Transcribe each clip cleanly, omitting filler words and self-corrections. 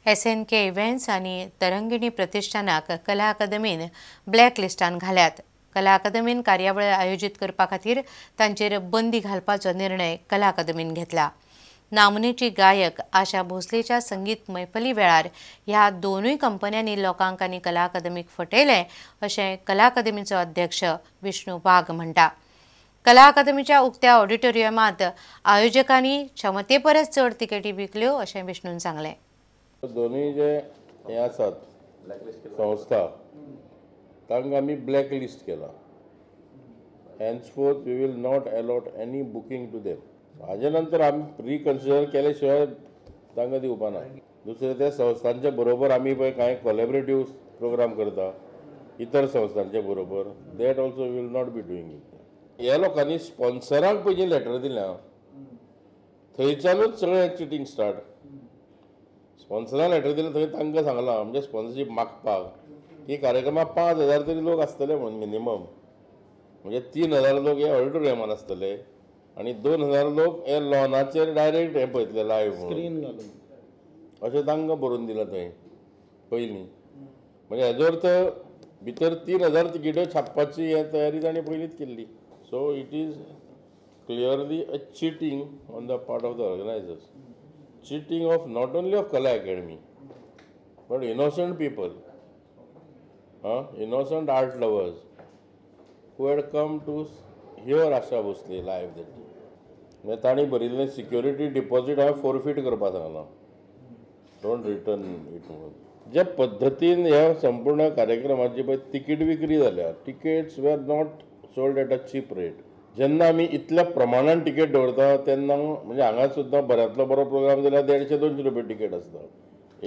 SNK events आनी तरंगिणी प्रतिष्ठानाक कला अकादमीन black लिस्टान घाल्यात. कला अकादमीन कार्यावळ आयोजीत करपा खातीर तांचेर बंदी घालपाचो निर्णय कला अकादमीन घेतला. नामनेची गायक आशा भोसलेच्या संगीत मैफली वेळार ह्या दोनूय कंपन्यांनी लोकांक आनी कला अकादमीक फटयलें अशें कला अकादमीचो अध्यक्ष विष्णू वाघ म्हणटा. कला अकादमीच्या उक्त्या ऑडिटोरियमांत आयोजकांनी क्षमते परस चड तिकेटी विकल्यो अशें विष्णून सांगलें. दोनूय जे हे आसात संस्था तांकां आमी ब्लॅक लिस्ट केला. Henceforth we will not allot any booking to them. हाजे नंतर आमी रिकन्सिडर केले शिवाय तांकां दिवपा ना. दुसरें त्या संस्थांच्या बरोबर आमी पळय कांय कोलॅबरेटीव प्रोग्राम करता इतर संस्थांच्या बरोबर, that also will not be doing it. ह्या लोकांनी स्पॉन्सरांक पयलीं लेटर दिल्या, थंयच्यानूच सगळें चिटींग स्टार्ट. स्पॉन्सरांक लेटर दिलें थंय तांकां सांगलां म्हणजे स्पॉन्सरशीप मागपाक की कार्यक्रमाक 5,000 तरी लोक आसतले म्हणून मिनिमम, म्हणजे 3,000 लोक हे ऑडिटोरियमान आसतले आनी 2,000 लोक हे लॉनाचेर डायरेक्ट हें पळयतले लायव्ह स्क्रीन अशें तांकां बरोवन दिलां थंय पयलीं. म्हणजे हेजो अर्थ भितर 3,000 तिकेट्यो छापपाची हे तयारी तांणी पयलींच केल्ली. So it is clearly a cheating on the part of the organisers, cheating of not only of Kala Academy but innocent people, innocent art lovers who had come to hear Asha Bhosle live that day. म्हणजे तांणी भरिल्लें security deposit हांवें forfeit करपाक सांगलां, don't return it म्हणून. ज्या पद्दतीन ह्या संपूर्ण कार्यक्रमाची पळय तिकीट विक्री जाल्या, tickets were not sold at a cheap rate. जेन्ना आमी इतल्या प्रमाणान तिकेट दवरता तेन्ना म्हणजे हांगा सुद्दां बऱ्यांतलो बरो प्रोग्राम जाल्यार 150-200 रुपये तिकेट आसता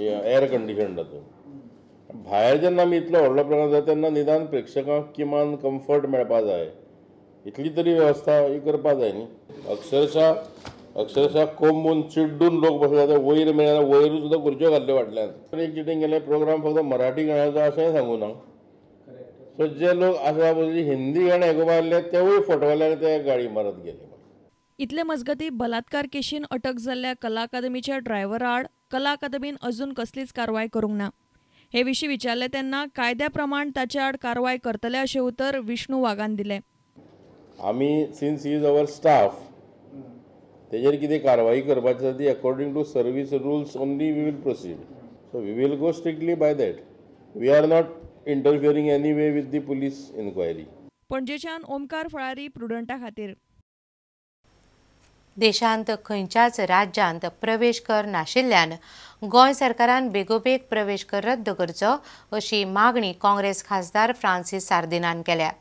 एअर कंडिशन तातूंत. भायर जेन्ना आमी इतलो व्हडलो प्रोग्राम जाता तेन्ना निदान प्रेक्षकांक किमान कम्फर्ट मेळपा जाय, इतली तरी वेवस्था ही करपा जाय न्ही. अक्षरशः अक्षरशः कोंबून चिड्डून लोक बसले, ते वयर मेळना, वयरूय सुद्दां खुर्च्यो घातल्यो फाटल्यान. एक चिटींग केलें प्रोग्राम फक्त मराठी गाण्याचो अशेंय सांगूं ना. सो जे लोक आशा भोसले हिंदी गाणें आयकुपाक आयिल्ले तेवूय फोटवाले ते गाडी मारत गेले. इतले मजगती बलात्कार केशीन अटक जाल्ल्या कला अकादमीच्या ड्रायव्हरा आड कला अकादमीन अजून कसलीच कारवाय करूंक ना. हे विशीं विचारलें तेन्ना कायद्या प्रमाण ताचे आड कारवाय करतले अशें उतर विष्णू वाघान दिलें. आमी since he is our staff तेजेर कितें कारवाई करपाची आसा ती according to service rules only we will proceed. So we will go strictly by that. We are not interfering any way with the police inquiry. पणजेच्यान ओमकार फळारी, प्रुडंटा खातीर. देशांत खंयच्याच राज्यांत प्रवेश कर नाशिल्ल्यान गोंय सरकारान बेगोबेग प्रवेश कर रद्द करचो अशी मागणी काँग्रेस खासदार फ्रांसीस सार्दिनान केल्या.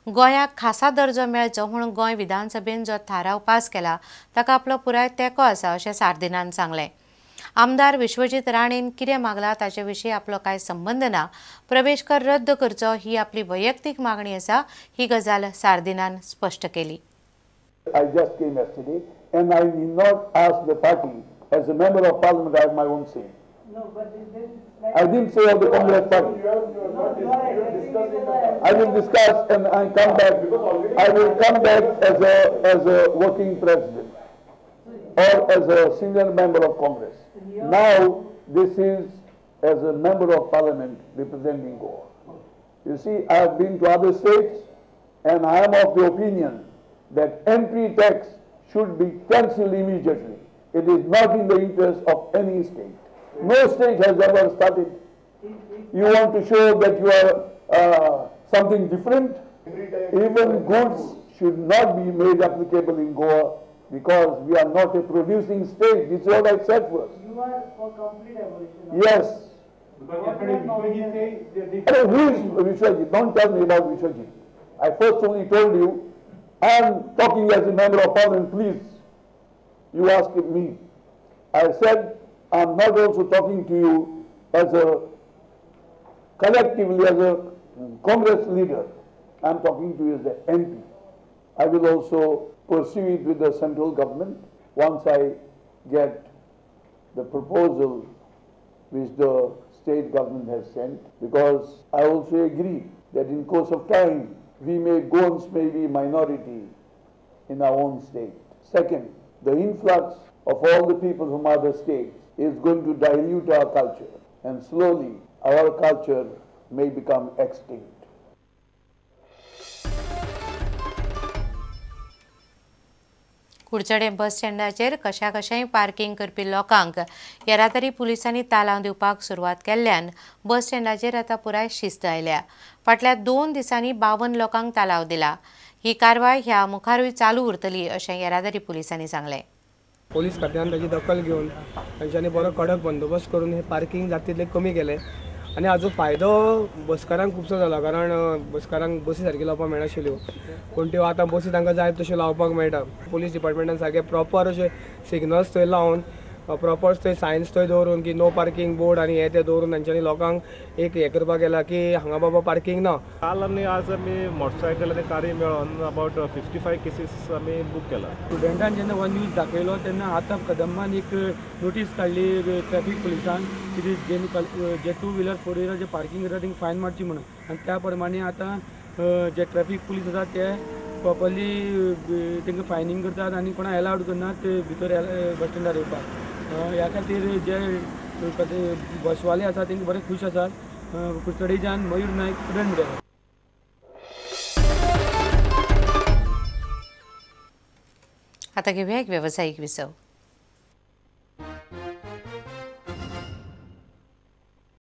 गोंयाक खासा दर्जो मेळचो म्हूण गोंय विधानसभेन जो थाराव पास केला ताका आपलो पुराय तेंको आसा अशें सार्दिनान सांगलें. आमदार विश्वजीत राणेन कितें मागला ताचे विशीं आपलो कांय संबंद ना, प्रवेश कर रद्द करचो ही आपली वैयक्तीक मागणी आसा ही गजाल सार्दिनान स्पश्ट केली. I just came yesterday and I did not ask the party. As a member of parliament, I have my own say. No, but this I didn't say of the Congress party. I will discuss and I come back. I will come back as a working president or as a senior member of Congress. Now this is as a member of parliament representing Goa. You see, I have been to other states and I am of the opinion that entry tax should be cancelled immediately. It is not in the interest of any state. No state has ever started. You want to show that you are something different? Even goods should not be made applicable in Goa because we are not a producing state. This is what I said first. You are for complete abolition. Yes. Because yesterday Who is Vishwajit? Don't tell me about Vishwajit. I first only told you, I am talking as a member of parliament, please. You asked me. I said, I am not also talking to you as a, collectively as a Congress leader. I am talking to you as an MP. I will also pursue it with the central government once I get the proposal which the state government has sent, because I also agree that in course of time, we may, Goans may be minority in our own state. Second, the influx of all the people from other states is going to dilute our culture, and slowly our culture may become extinct. Curchorem बस स्टँडाचेर कशा कशाय parking करपी लोकांक येरादारी पुलिसांनी तालांव दिवपाक सुरवात केल्ल्यान बस स्टँडाचेर आतां पुराय शिस्त आयल्या. फाटल्या 2 दिसांनी 52 लोकांक तालांव दिला. ही कारवाय ह्या मुखारूय चालू उरतली अशें येरादारी पुलिसांनी सांगलें. पोलीस खात्यान ताची दखल घेवन तांच्यांनी बरो कडक बंदोबस्त करून हे पार्किंग जाता तितलें कमी केलें आनी हाजो फायदो बसकारांक खुबसो जाला, कारण बसकारांक बसी सारक्यो लावपाक मेळनाशिल्ल्यो, पूण त्यो आतां बसी तांकां जाय तश्यो लावपाक मेळटा. पोलीस डिपार्टमेंटान सारके प्रॉपर अशे सिग्नल्स थंय लावन, प्रॉपर थंय सायन्स थंय दवरून की नो पार्किंग बोर्ड आनी हे ते दवरून तांच्यांनी लोकांक एक हें करपाक गेला की हांगा बाबा पार्किंग ना. काल आनी आज आमी मोटरसायकल आनी कारी मेळोन अबावट 55 केसीस आमी बूक केला. स्टुडंटान जेन्ना हो न्यूज दाखयलो तेन्ना आतां कदंबान एक नोटीस काडली ट्रॅफिक पुलिसान की जे 2 व्हिलर 4 व्हिलर जे पार्किंग करता तांकां फायन मारची म्हणून, आनी त्या प्रमाणे आतां जे ट्रॅफिक पुलीस आसा ते प्रॉपरली तांकां फायनींग करतात आनी कोणाक एलावड करनात ते भितर बस स्टँडार येवपाक. ह्या खातीर जे बसवाले आसा तांकां बरे खूश आसात. कुडचडेच्यान मयूर नायक, स्टुडंट मिडिया. आता घेऊया एक व्यावसायिक विसव.